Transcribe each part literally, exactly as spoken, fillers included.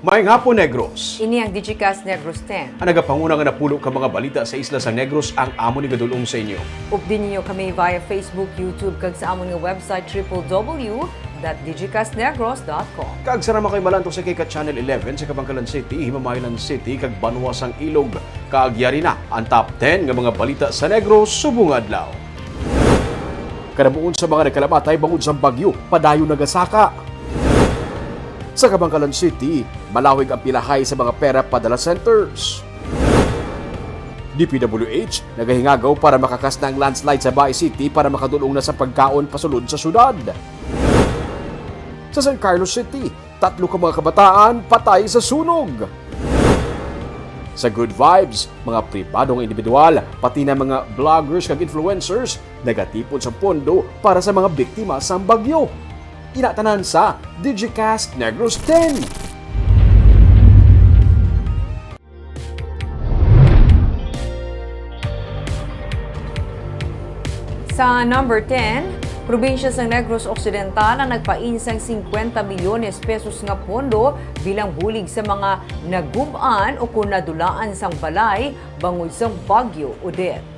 Maayong hapon, Negros. Ini ang Digicast Negros ten. Ang nagapanguna nga napulo ka mga balita sa isla sa Negros ang amon igadul-ong sa inyo. Updi ninyo kami via Facebook, YouTube, kag sa amon nga website, triple W dot digicast negros dot com. Kag sa naman kay malanto sa kay ka Channel eleven sa Kabankalan City, Himamaylan City, kag Banwa sang Ilog. Kag yari na ang top ten nga mga balita sa Negros subong adlaw. Kanabuon sa mga nagkalamatay bangod sang bagyo, padayon nagasaka. Sa Kabankalan City, malawig ang pilahay sa mga pera padala centers. D P W H nagahingagaw para makakasna ang landslide sa Bae City para makadulong na sa pagkaon pasulod sa syudad. Sa San Carlos City, tatlo ka mga kabataan patay sa sunog. Sa Good Vibes, mga pribado nga individual, pati na mga vloggers kag influencers, nagatipon sa pondo para sa mga biktima sang bagyo. Ina tanan sa Digicast Negros ten. Sa number ten, probinsya sang Negros Occidental ang nagpain sang singkwenta milyones pesos nga pondo bilang bulig sa mga nagub-an o kon nadulaan sang balay bangod sang Bagyo Odette.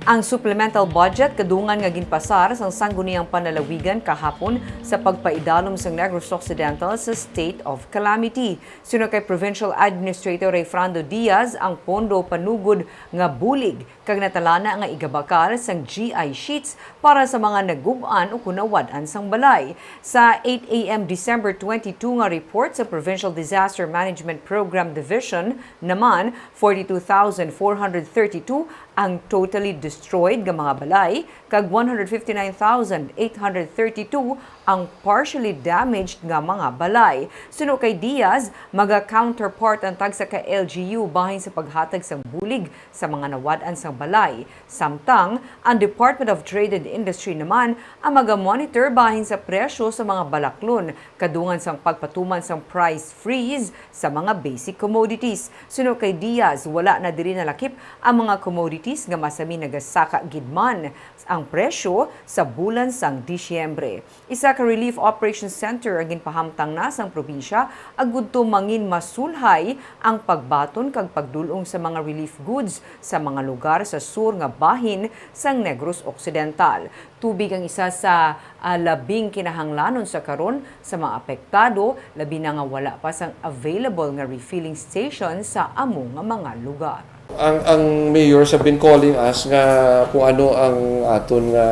Ang supplemental budget kadungan nga ginpasar sang Sangguniang Panlalawigan kahapon sa pagpaidalom sang Negros Occidental sa state of calamity. Suno kay Provincial Administrator Rayfrando Diaz, ang pondo panugod nga bulig kag natalana nga igabakal sang G I sheets para sa mga nagub-an o kon nawad-an sang balay. Sa eight A M December twenty-two nga report sa Provincial Disaster Management Program Division naman, forty-two thousand four hundred thirty-two ang totally destroyed nga mga balay, kag one hundred fifty-nine thousand eight hundred thirty-two ang partially damaged nga mga balay. Suno kay Diaz, maga-counterpart ang tagsa ka L G U bahin sa paghatag sang bulig sa mga nawad-an sang balay. Samtang, ang Department of Trade and Industry naman ang maga-monitor bahin sa presyo sa mga balaklon, kadungan sang pagpatuman sang price freeze sa mga basic commodities. Suno kay Diaz, wala na diri nalakip ang mga commodities nga masami nagasaka gid man ang presyo sa bulan sang Disyembre. Isa ka Relief Operations Center ang ginpahamtang na sang probinsya agud to mangin masulhay ang pagbaton kag pagdul-ong sa mga relief goods sa mga lugar sa sur nga bahin sang Negros Occidental. Tubig ang isa sa, ah, labing kinahanglanon sa karon sa mga apektado, labi na nga wala pa sang available nga refilling station sa amo nga mga lugar. Ang, ang mayors have been calling us nga kung ano ang aton nga,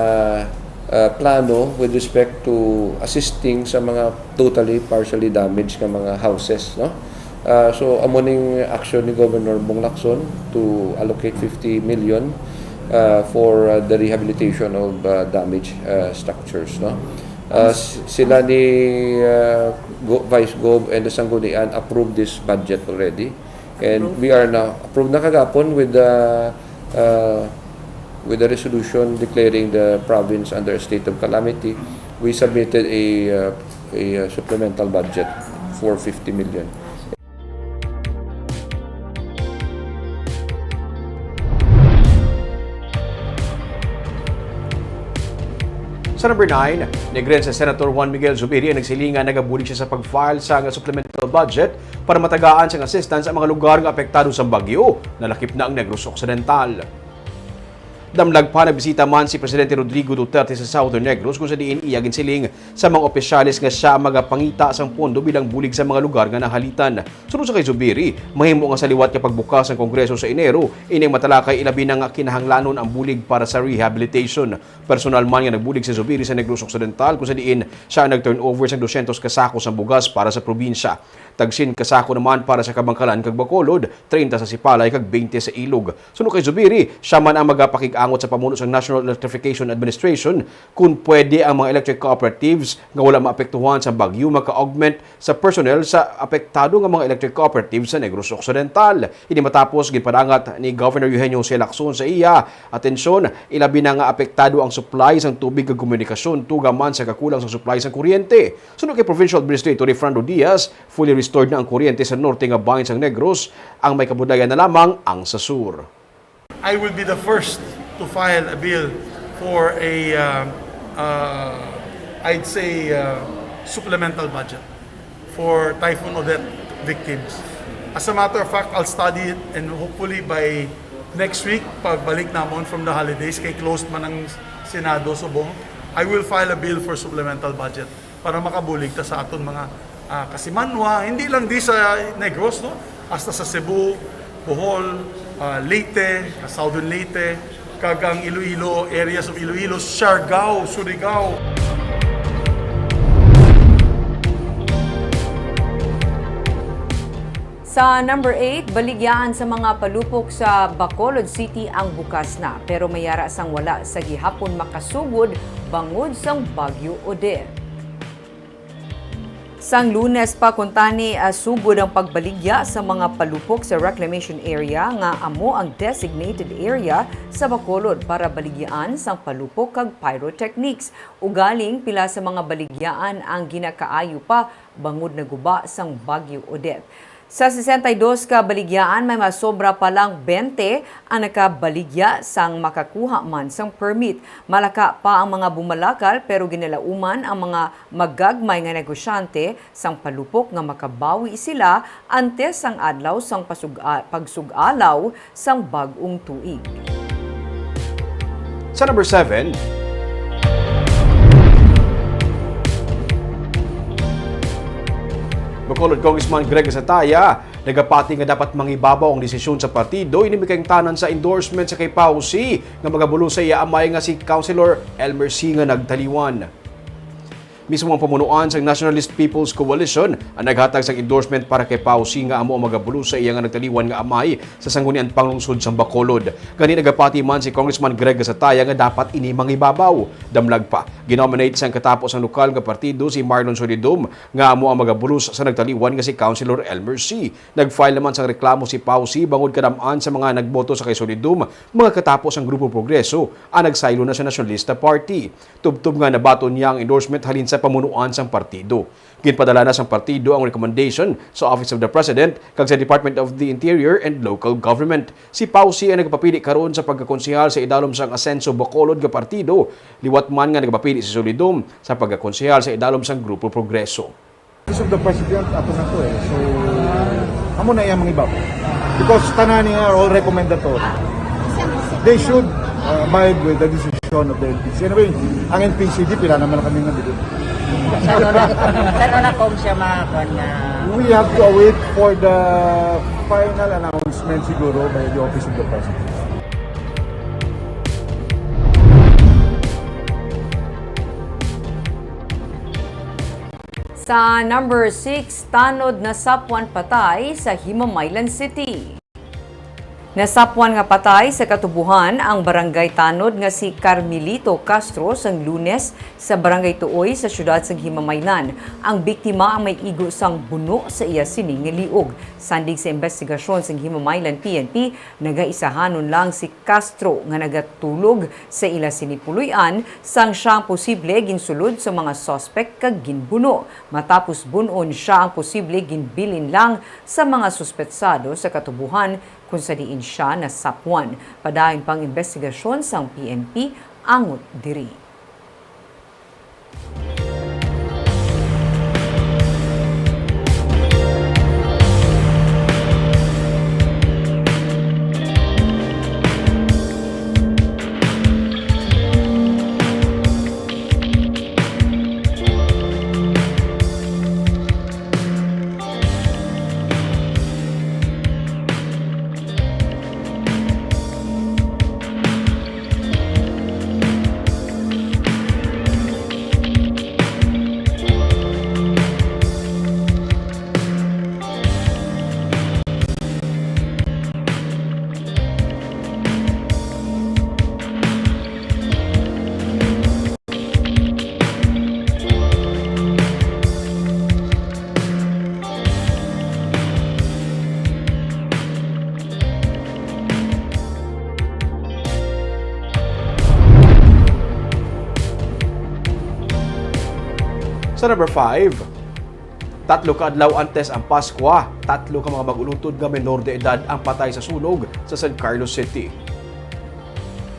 ah, plano with respect to assisting sa mga totally, partially damaged nga mga houses, no? Ah, so, amo ning action ni Governor Bong Lacson to allocate fifty million, ah, for, ah, the rehabilitation of, ah, damaged, ah, structures, no? Ah, s- sila ni, ah, Go- Vice Gov and the Sanggunian approved this budget already. And we are now, approved na kagapon with the, uh, with the resolution declaring the province under a state of calamity. We submitted a, uh, a, uh, supplemental budget for fifty million. Sa number nine, nag-grant si Senator Juan Miguel Zubiri ang nagsiling nga nagabulig siya sa pag-file sa nga supplemental budget para matagaan sang assistance ang mga lugar nga apektado sang bagyo. Nalakip na ang Negros Occidental. Damlag pa, nagbisita man si Presidente Rodrigo Duterte sa Southern Negros, kung sa diin iya ginsiling sa mga opisyales nga siya ang magapangita sang pondo bilang bulig sa mga lugar nga nahalitan. Suno sa kay Zubiri, mahimo nga sa liwat nga pagbukas sang Kongreso sa Enero, ini ang matalakay, ilabi na nga kinahanglanon ang bulig para sa rehabilitation. Personal man nga nagbulig si Zubiri sa Negros Occidental, kung sa diin siya ang nag-turnover sang dosyentos ka sako sang bugas para sa probinsya. Tag syen ka sako naman para sa Kabankalan kag Bacolod, treinta sa Sipalay kag twenty sa Ilog. Suno kay Zubiri, siya man ang magapakig-angot sa pamuno sang National Electrification Administration kon pwede ang mga electric cooperatives nga wala maapektuhan sa bagyo maka-augment sa personnel sa apektado nga mga electric cooperatives sa Negros Occidental. Ini matapos ginpadangat ni Governor Eugenio Jose Lacson sa iya atensyon, ilabi na nga apektado ang supply sang tubig kag komunikasyon tuga man sa kakulang sa supply sang kuryente. Suno kay Provincial Administrator Rayfrando Diaz, fully restored na ang kuryente sa norte nga bahin sang Negros, ang may kabudlayan na lamang ang sa sur. I will be the first to file a bill for a, uh, uh, I'd say, uh, supplemental budget for Typhoon Odette victims. As a matter of fact, I'll study it, and hopefully by next week, pagbalik namon from the holidays, kay closed man ang Senado subong, I will file a bill for supplemental budget para makabulig ta sa aton mga, ah, kasimanwa, hindi lang di sa Negros, no? Hasta sa Cebu, Bohol, ah, Leyte, ah, Southern Leyte, kag ang Iloilo, areas of Iloilo, Siargao, Surigao. Sa number eight, baligyaan sa mga palupok sa Bacolod City ang bukas na, pero may ara sang wala sa gihapon makasugod bangod sang Bagyo Odette. Sang Lunes pa kuntani, ah, sugod ang pagbaligya sa mga palupok sa reclamation area nga amo ang designated area sa Bacolod para baligyaan sang palupok kag pyrotechnics. Ugaling pila sa mga baligyaan ang ginakaayo pa bangod naguba sang Bagyo Odette. Sa sesenta y dos ka baligyaan, may masobra pa lang bente ang nakabaligya sang makakuha man sang permit. Malaka pa ang mga bumalakal, pero ginalauman ang mga magagmay nga negosyante sang palupok nga makabawi sila antes sang adlaw sang pasug-, pagsug-alaw sang bag-ong tuig. Sa number seven, Bacolod Congressman Greg Sataya nagapati nga dapat mangibabaw ang desisyon sa partido ini may kahimtanan sa endorsement sa kay Pausi nga magabulos sa iya amay nga si Councilor Elmer C nga nagtaliwan. Mismo ang pamunuan sang Nationalist People's Coalition ang naghatag sang endorsement para kay Pausi nga amo ang magabulos sa iya nga nagtaliwan nga amay sa Sangguniang Panglungsod sang Bacolod. Gani nagapati man si Congressman Greg Gasataya nga dapat ini mangibabaw. Damlag pa, ginominate sang katapo sang lokal nga partido si Marlon Solidum nga amo ang magabulos sa nagtaliwan nga si Councilor Elmer C. Nag-file naman sang reklamo si Pausi bangod kadam-an sa mga nagboto sa kay Solidum, mga katapo sang Grupo Progreso ang nagsaylo na sa Nasyonalista Party. Tubtob nga nabaton niya ang endorsement halin sa pamunuan sang partido. Ginpadala na sang partido ang recommendation sa Office of the President kag sa Department of the Interior and Local Government. Si Pausi ang nagapapili karon sa pagkakonsehal sa idalom sang Asenso Bacolod nga partido, liwat man nga nagapapili si Solidum sa pagkakonsehal sa idalom sang Grupo Progreso. Office of the President, ato na to eh. So, amo na iyang mangibabaw. Because tanan niya are all recommendatory. They should uh, abide with the decision of the L P C. Anyway, ang N P C D, pila naman kami nga dito. Saan na, saan na kung siya makakon nga? We have to wait for the final announcement siguro by the Office of the President. Sa number six, tanod nasapwan patay sa Himamaylan City. Nasapwan nga patay sa katubuhan ang barangay tanod nga si Carmelito Castro sang Lunes sa Barangay Tuoy sa siyudad sang Himamaylan. Ang biktima ang may igo sang buno sa iya sini nga liog. Sandig sa imbestigasyon sang Himamaylan P N P, nagaisahanon lang si Castro nga nagatulog sa ila sini puloy-an sang siya ang posible ginsulod sa mga suspek kag ginbuno. Matapos bun-on, siya ang posible ginbilin lang sa mga suspetsado sa katubuhan kung sa diin siya nasapwan. Padayon pang imbestigasyon sang P N P angot diri. Sa number five, tatlo ka adlaw antes ang Paskwa, tatlo ka mga mag-ulutod nga menor de edad ang patay sa sunog sa San Carlos City.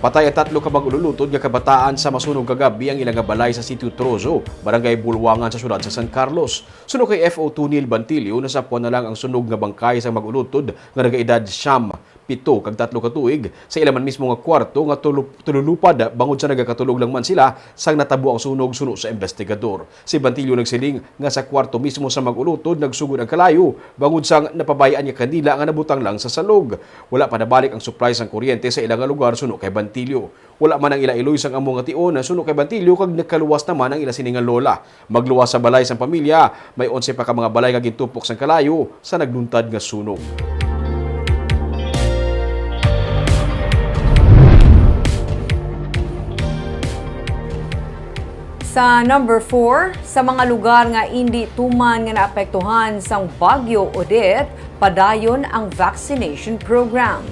Patay ang tatlo ka mag-ululutod nga kabataan sa masunog kagabi ang ila nga balay sa Sitio Trozo, Barangay Bulwangan sa siyudad sa San Carlos. Suno kay F O two Neil Bantilio, nasapwan na lang ang sunog nga bangkay sang mag-ulutod nga nagaedad siyam, pito, kag tatlo ka tuig sa ila man mismo nga kwarto nga tulu-, tululupad bangod sa nagakatulog lang man sila sang natabo ang sunog, suno sa investigador. Si Bantilio nagsiling nga sa kwarto mismo sa mag-ulutod nagsugod ang kalayo bangod sang napabay-an nga kandila nga nabutang lang sa salog. Wala pa nabalik ang supply sang kuryente sa ila nga lugar, suno kay Bantilio. Wala man ang ila iloy sang amo nga tion, suno kay Bantilio, kag nagkaluwas naman ang ila sini nga lola. Magluwas sa balay sang pamilya, may onse pa ka mga balay nga gintupok sang kalayo sa nagluntad nga sunog. Sa number four, sa mga lugar nga indi tuman nga naapektuhan sang Bagyo Odette, padayon ang vaccination program.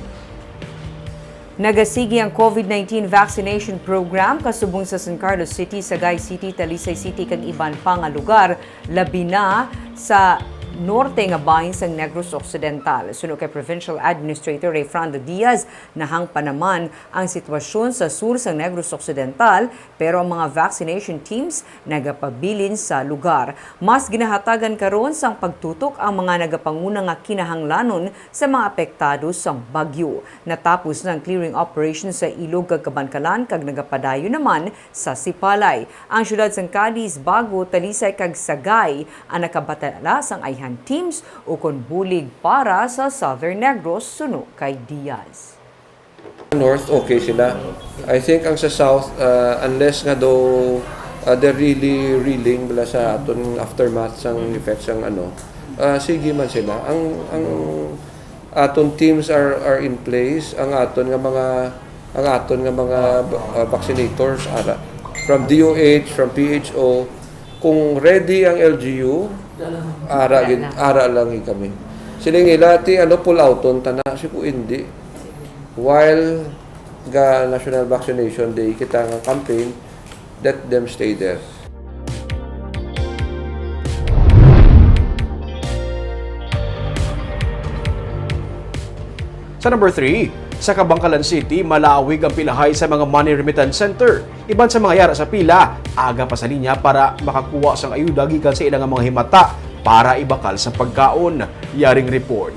Nagasigi ang COVID nineteen vaccination program kasubong sa San Carlos City, Sagay City, Talisay City, kag iban pa nga lugar, labi na sa norte nga bahin sang Negros Occidental. Suno kay Provincial Administrator Rayfrando Diaz, nahangpan naman ang sitwasyon sa sur sang Negros Occidental, pero ang mga vaccination teams nagapabilin sa lugar. Mas ginahatagan karon sang pagtutok ang mga nagapanguna nga kinahanglanon sa mga apektado sang bagyo. Natapos na ang clearing operation sa Ilog kag Kabankalan kag nagapadayon naman sa Sipalay. Ang siyudad sang Cadiz, Bago, Talisay kag Sagay ang nakabatala sang ayhan teams ukon bulig para sa Southern Negros, suno kay Diaz. North, okay sila. I think ang sa South, uh, unless nga daw, uh, they're really reeling bala sa aton aftermath sang effects sang ano, uh, sige man sila. Ang, ang aton teams are, are in place. Ang aton nga mga, ang aton nga mga, uh, vaccinators, ara, from D O H, from P H O, kung ready ang L G U, ara gid, ara lang gid kami. Sila nga ila ti ano, pull outon ta na, si ko hindi. While ga National Vaccination Day kita nga campaign, let them stay there. Sa number three, sa Kabankalan City, malawig ang pilahay sa mga money remittance center. Iban sa mga yara sa pila, aga pa sa linya para makakuha sang ayuda gikan sa ila nga mga himata para ibakal sa pagkaon. Yaring report.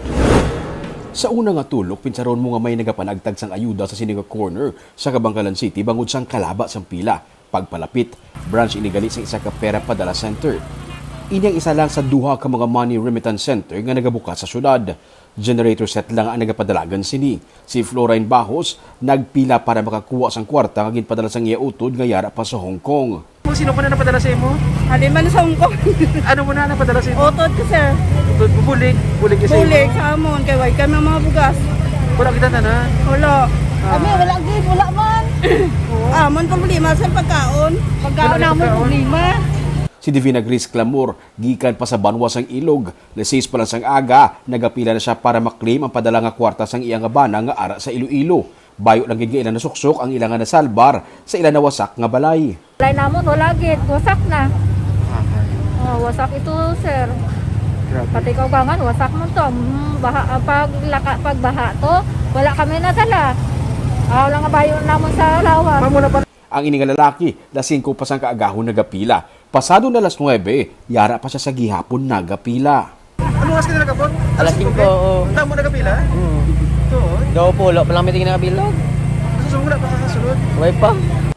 Sa una nga tulok, pinsaron mo nga may nagapanagtag sang ayuda sa sini nga corner sa Kabankalan City bangod sang kalaba sang pila. Pagpalapit, branch ini gali sa isa ka pera padala center. Ini ang isa lang sa duha ka mga money remittance center nga nagabukas sa syudad. Generator set lang ang nagapadalagan sini. Si Florine Bahos nagpila para makakuha sang kwarta nga ginpadala sang iya utod nga yara pa sa Hong Kong. Sino ko na napadala sa imo? Ali man sa Hong Kong. Ano mo na napadala sa imo? Utod ko, sir. Utod mo, bulig. Bulig ka sa imo? Bulig sa amon, kay way kami mga bugas. Wala kita tanan. Wala. Ah. Kami, wala gid, wala man. Oo. Amon problema sa pagkaon. Pagkaon. Wala namon pagkaon. Problema. Si Divina Grace Clamor, gikan pa sa banwa sang Ilog, alas sais pa lang sang aga, nagapila na sia para ma-claim ang padala nga kwarta sang iya nga bana nga ara sa Iloilo. Bayo lang gid nga ila nasuksok ang ila nga nasalbar sa ila nawasak nga balay. Balay namon, wala gid, wasak na. Oh, wasak ito, sir. Grabe. Pati kaugangan, wasak man to. Mm, baha, ah, pag laka-, pag baha to, wala kami nadala. Ah, wala nga bayo namon sa lawas. Ma'am, wala pa. Ang ini nga lalaki, alas singko pa sang kaagahon nagapila. Pasado na alas nuebe, yara pa siya sa gihapon nagapila. Ano oras ka nagabot? Alas singko, oo. Tamo nagapila? Mm. Ito, oh. Daw pulo pa lang may tingin nakabilog. Sa sunod, wala pa sa sunod. Way pa.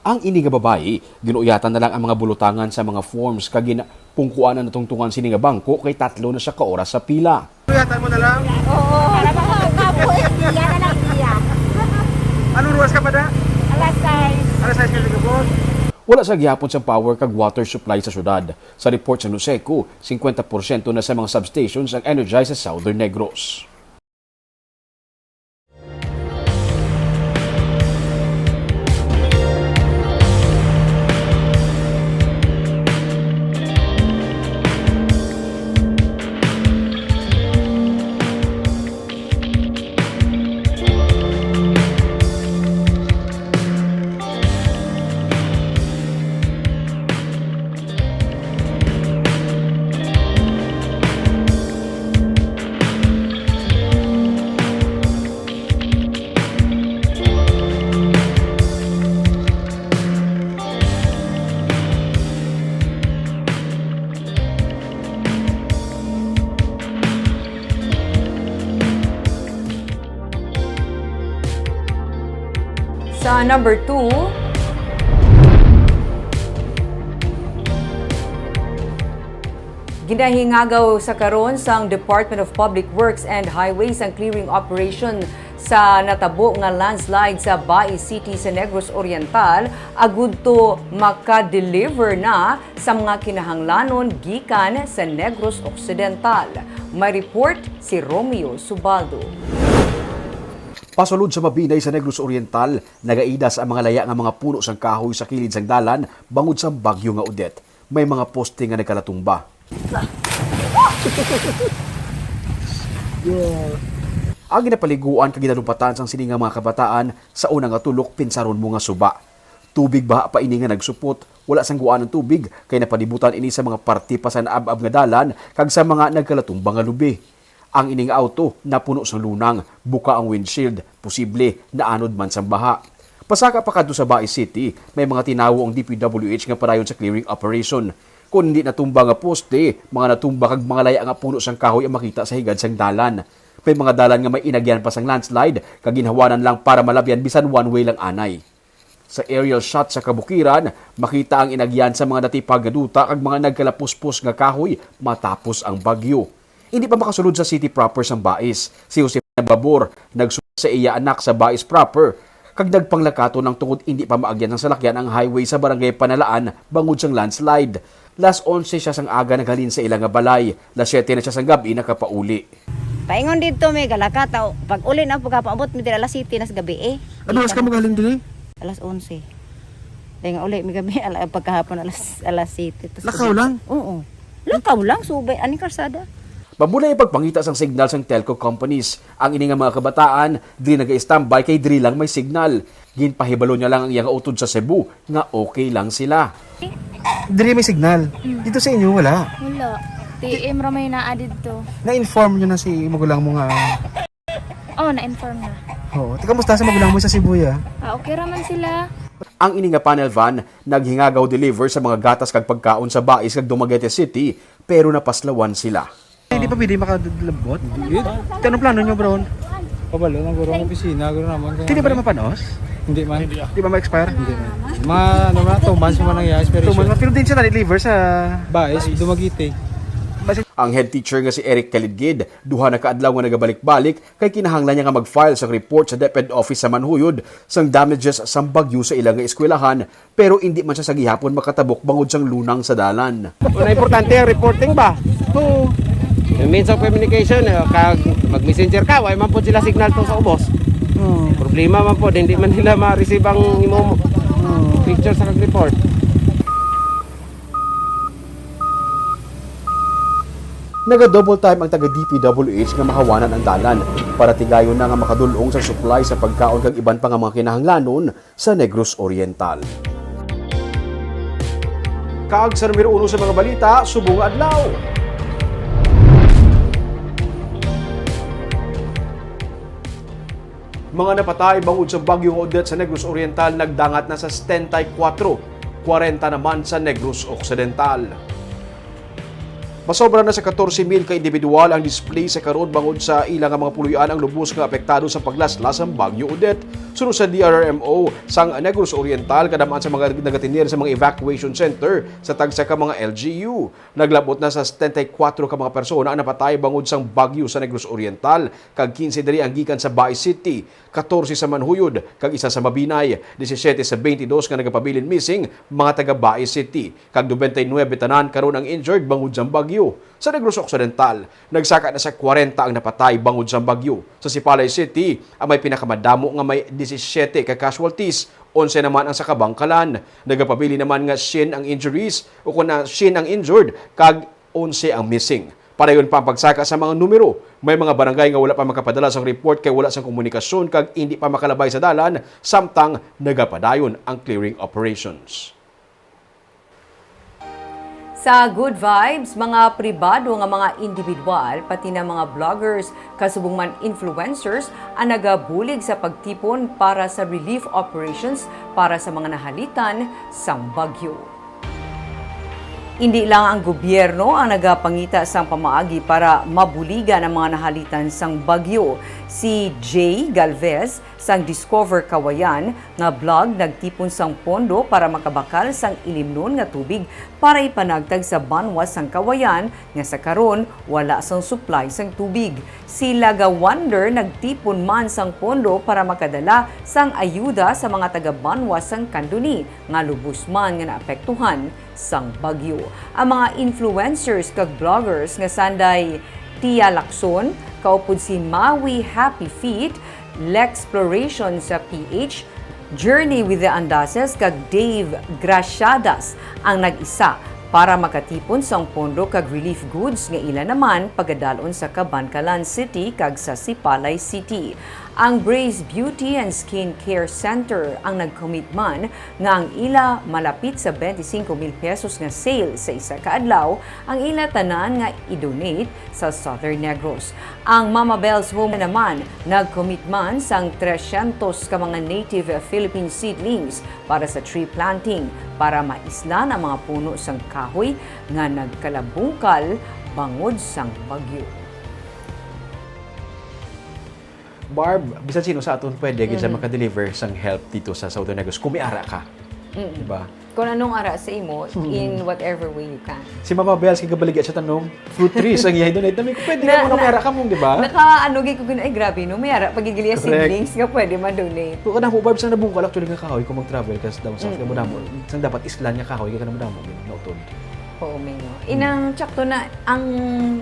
Ang ini nga babayi, ginuuyatan na lang ang mga bulutangan sa mga forms kag ginapungkuan ang natungtungan sini nga bangko kay tatlo na siya ka oras sa pila. Yata mo na lang? Oo. Para makakapoy. Iya na lang iya. Anong oras ka pa da? Alas sais. Alas sais ka nagabot? Wala sa gihapon sang power kag water supply sa syudad. Sa report sa NOSECO, singkwenta porsyento na sa mga substations ang energized sa Southern Negros. Sa number two, ginahingagaw sa karon sang Department of Public Works and Highways ang clearing operation sa natabo nga landslide sa Bais City sa Negros Oriental, agud to maka-deliver na sa mga kinahanglanon gikan sa Negros Occidental. May report si Romeo Subaldo. Pasulod sa Mabinay sa Negros Oriental, nagaidas ang mga laya nga mga puno sang kahoy sa kilid sang dalan bangod sang bagyo nga Odette. May mga poste nga nagkalatumba. Ang ginapaliguan kag ginalumpatan sang sini nga mga kabataan sa una nga tulok, pinsaron mo nga suba. Tubig baha pa ini nga nagsupot. Wala sang guaan ang tubig, kay napalibutan ini sa mga parte pa sa naab-ab nga dalan kag sa mga nagkalatumba nga lubi. Ang ini nga auto napuno sang lunang, buka ang windshield, posible naanod man sang baha. Pasaka pa kadto sa Bais City, may mga tinawo ang D P W H nga padayon sa clearing operation. Kon hindi natumba nga poste, mga natumba kag mga laya nga puno sang kahoy ang makita sa higad sang dalan. May mga dalan nga may inagyan pa sang landslide, kag ginhawanan lang para malabyan bisan one way lang anay. Sa aerial shot sa kabukiran, makita ang inagyan sa mga natipag nga duta kag mga nagkalapuspos nga kahoy matapos ang bagyo. Hindi pa makasulod sa city proper sang Bais, si Josefina Babor nagsulod sa iya anak sa Bais proper, kag nagpanglakaton lang tungod hindi pa maagyan sang salakyan ang highway sa Barangay Panalaan bangod sang landslide. Las onse siya sang aga naghalin sa ila nga balay, las siyete na siya sang gab-i nakapauli. Paingon didto mi, galakata, pag-uli na, pagkapaabot mi diri alas siyete na sa gabi, eh. Ano oras ka maghalin diri? Alas onse. Dahil nga uli mi gabi, ala-, pagkahapon alas, alas siyete. Tas Lakaw lang? Oo. Lakaw lang, subay, ani karsada. Mabulay ang pagpangita sang signal sang telco companies. Ang ini nga mga kabataan, diri naga-standby kay diri lang may signal. Ginpahibalo niya lang ang iyang utod sa Cebu nga okay lang sila. Diri may signal. Mm. Dito sa inyo, wala? Wala. T M ra may naa didto. Na-inform nyo na si magulang mo nga? Oh, na-inform na. Oo. Ti, kamusta sa magulang mo sa Cebu, ya? Ah, okay ra man sila. Ang ini nga panel van naghingagaw deliver sa mga gatas kag pagkaon sa Bais kag Dumaguete City, pero napaslawan sila. Hindi pa pwede makadalabot? Hindi. Ti, anong plano nyo, bro? Pabalo na guro ang opisina, guro naman kung Hindi ba ano. Naman panos? Hindi man. Di ba ma-expire? Hindi man. Ma, ano na, two months naman ang expiration. Two months, pero din siya na-deliver sa Bais, Dumaguete. Ang head teacher nga si Eric Kalidgid, duha na ka adlaw nga nagabalik-balik kay kinahanglan niya nga mag-file sang report sa DepEd office sa Manhuyod sang damages sang bagyo sa ila nga eskwelahan, pero indi man siya sa gihapon makatabok bangod sang lunang sa dalan. Una, importante ang reporting ba? Oo. Yung means of communication, eh, kag mag-messenger ka, wala man po sila signal to sa ubos. Oo. Problema man po, hindi man nila ma-receive ang imo Oo. Picture sa kag report. Naga-double time ang taga D P W H nga mahawanan ang dalan para tigayon na nga makadul-ong sa supply sa pagkaon kag iban pa nga mga kinahanglanon sa Negros Oriental. Kag sa numero uno sa mga balita, subong nga adlaw. Mga napatay bangod sa Bagyong Odette sa Negros Oriental nagdangat na sa setenta y kuwatro, kwarenta naman sa Negros Occidental. Masobra na sa katorse mil ka individual ang displaced sa karon bangod sa ila nga mga puloy-an ang lubos nga apektado sa paglaslas sang Bagyo Odette. Suno sa D R R M O sang Negros Oriental, kadaman sa mga nagatener sa mga evacuation center sa tagsa ka mga L G U. Naglab-ot na sa setenta y kuwatro ka mga persona ang napatay bangod sang bagyo sa Negros Oriental, kag kinse diri ang gikan sa Bais City, katorse sa Manhuyod, kag isa sa Mabinay. Disisiete sa twenty-dos nga nagapabilin missing, mga taga Bais City, kag nobenta y nuebe tanan karon ang injured bangod sang bagyo. Sa Negros Occidental, nagsaka na sa kwarenta ang napatay bangod sang bagyo. Sa Sipalay City, ang may pinakamadamo nga may disisiete ka casualties, onse naman ang sa Kabangkalan. Nagapabilin naman nga syen ang injuries, o kon na syen ang injured, kag onse ang missing. Padayon pa ang pagsaka sa mga numero. May mga barangay nga wala pa makapadala sang report kay wala sang komunikasyon kag indi pa makalabay sa dalan samtang nagapadayon ang clearing operations. Sa Good Vibes, mga pribado nga mga individual, pati na mga vloggers, kasubong man influencers, ang nagabulig sa pagtipon para sa relief operations para sa mga nahalitan sang bagyo. Indi lang ang gobyerno ang nagapangita sang pamaagi para mabuligan ang mga nahalitan sang bagyo. Si Jay Galvez sang Discover Kawayan nga blog nagtipon sang pondo para makabakal sang ilimnon nga tubig para ipanagtag sa banwa sang Kawayan nga sa karon wala sang supply sang tubig. Si Laga Wonder nagtipon man sang pondo para makadala sang ayuda sa mga taga banwa sang Candoni nga lubos man nga naapektuhan sang bagyo. Ang mga influencers kag bloggers nga sanday Tia Lacson, kaupod si Maui Happy Feet, Lexploration sa P H, Journey with the Andases kag Dave Graciadas ang nag-isa para makatipon sang pondo kag relief goods nga ila naman pagadalon sa Kabankalan City kag sa Sipalay City. Ang Braze Beauty and Skin Care Center ang nag-commit man nga ang ila malapit sa twenty-five mil pesos nga sale sa isa ka adlaw ang ila tanan nga i-donate sa Southern Negros. Ang Mama Bells Home naman nag-commit man sang trescientos ka mga native Philippine seedlings para sa tree planting para maislan ang mga puno sang kahoy nga nagkalabungkal bangod sang bagyo. Barb, bisan sino sa aton pwede gid siya Mhm. makadeliver sang help dito sa Southern Negros kung may ara ka. Mm-mm. Diba? Kung anong ara sa imo, in whatever way you can. Si Mama Bells, kay gabaligya siya tanom fruit trees ang iyay doon. Ay, dami ko, pwede Na- ka mo na may na- ara ka mong, di ba? Naka, ano, gid ko gina-, ay, grabe, no? May ara, pagigiliya Correct. Seedlings nga pwede ma-donate. Kung kanang Barb, sang nabungkal actually nga kahoy, kung mag-travel ka sa down south, Mm. nga madamo. Sang dapat islan nga kahoy, kaya ka na madamo, gid, nautod. Oo, Mino. Inang, tsakto na, ang,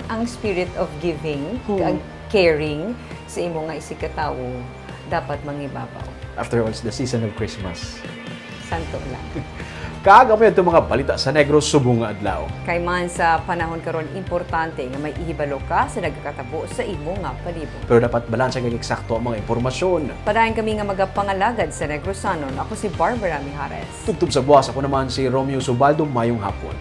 ang spirit of giving, Hmm. ang caring sa imo nga isigkatawo, dapat mangibabaw. After all, it's the season of Christmas. Santo lang. Kag amo yun itong mga balita sa Negros subong nga adlaw. Kay man sa panahon karon, importante nga may ihibalo ka sa nagakatabo sa imo nga palibot. Pero dapat balansa kag eksakto ang mga impormasyon. Padayon kami nga magapangalagad sa Negrosanon. Ako si Barbara Mijares. Tubtob sa buwas, ako naman si Romeo Subaldo. Mayong hapon.